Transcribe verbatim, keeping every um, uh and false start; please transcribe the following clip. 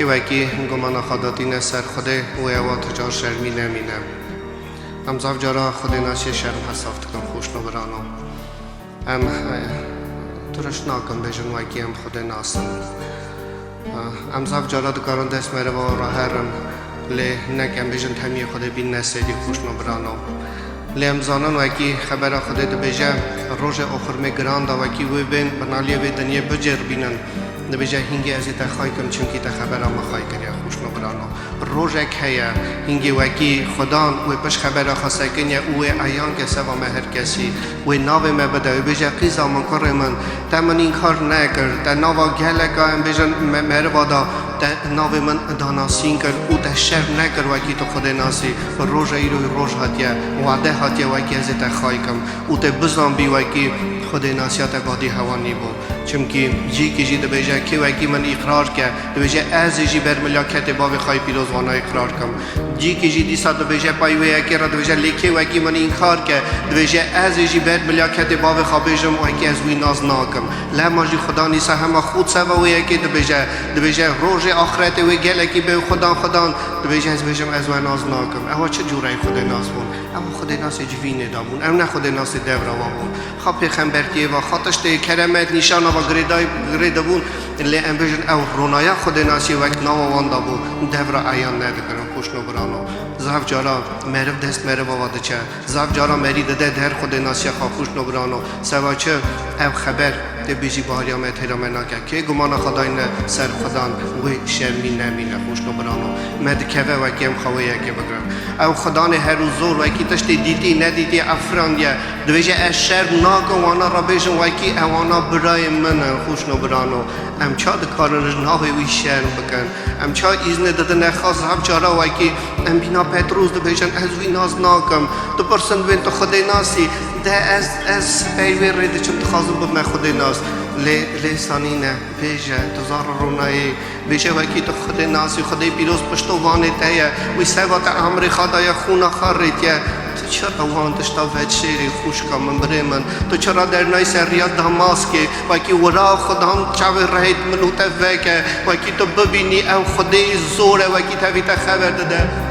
Wekî gumana xwe datîne ser Xwedê û ewa tu car şermî nemîne. Em zaf cara Xwedê nasiyê şerm hesaf dikin, xwişno birano. Em, e, tiriş nakin bêjin wekî em Xwedê nasin. E, em zaf cara dikarin dest meriva raherin, lê nek em bêjin temiyê Xwedê bînne sêdî, xwişno birano. Lê em zanin wekî xebera Xwedê dibêje, rojê oxirmê giran da wekî wê bên binaliyê vê dinyê bicêrbînin. Dibêje, hingê ez ê te xay kim, çimkî te xebera min xay kiriye, xwişno birano. Rojek heye, hingê wekî Xudan wê pişt xebera xwe sekiniye û wê eyan ke seva me her kesî. Wê navê me bide, wê bêje, qîza min, kurê min, te min înkar nekir, te nava geleka, em bêjin, me-, meriva da, te navê min danasîn kir û te şerm nekir wekî tu Xwedê nasî. Roja îro roj hatiye, wade hatiye wekî ez ê te xay kim û te bizanbî wekî Xwedê nasiya te badî hewa nîbû. Çimkî cîkî jî dibêje, kê wekî min îqrar ke, dibêje, ez ê jî ber milaketê bavê xwe yê pîroz wana îqrar kim. Cîkî jî dîsa dibêje, pay wê yekê re dibêje, lê kê wekî min înkar ke, dibêje, ez ê jî ber milaketê bavê xwe bêjim, wekî ez wî nas nakim. Lema jî Xudan îsa hema xût seva wê yekê dibêje, dibêje, rojê axretê wê gelekî bê Xudan, Xudan, dibêje, ez bêjim, ez we nas nakim. Ewa çi cûreyê Xwedê nas bûn? Ew Xwedê nasê civînê de bûn. Ew ne Xwedê nasê devra wa bûn. Xa pêxembertiyê va, xa tiştê keremet nîşana va girêday-, girêdibûn. Lê em bêjin ew ronaya Xwedê nasiyê wek nava wan da bû. Devra eyan nedikirin, xwişno birano. Zaf cara meriv dest meriva va diçe. Zaf cara merî dide der Xwedê nasiya xwe, xwişno birano. Seva çi? Ev xeber tê bêjî bahariya me têra me nake. Kê gumana xwe dayne ser Xudan, wê şermî nemîne, xwişno birano. Me dikeve wekî em xwe wê yekê bigirin. Ew Xudanê her û zor wekî tiştê dîtî nedîtî efirandiye. Dibêje, ez şerm nakim wana re bêjim wekî ewana birayên min in, xwişno birano. Em ça dikarin ji navê wî şerm bikin? Em ça îznê didine xwe zaf cara wekî em bîna Petros dibêjin, ez wî nas nakim. Dipirsin, wên tu Xwedê nasî? De ez, ez pey wê rê diçim, dixwazim bibme Xwedê nas. Lê, lê sanîne, bêje, tu zaf ronayê. Bêje wekî tu Xwedê nasî, Xwedê pîroz piştovanê te ye. Wî seva te emrê xwe daye, xûna xwe rêtiye. Tu çira wan tişta vedişêrî, xwişka min, birê min? Tu çira dernayî ser riya Damaskê? Wekî wira Xudan çavê rehêt min û te veke. Wekî tu bibînî ew Xwedê zor e, wekî tevî te xeber dide.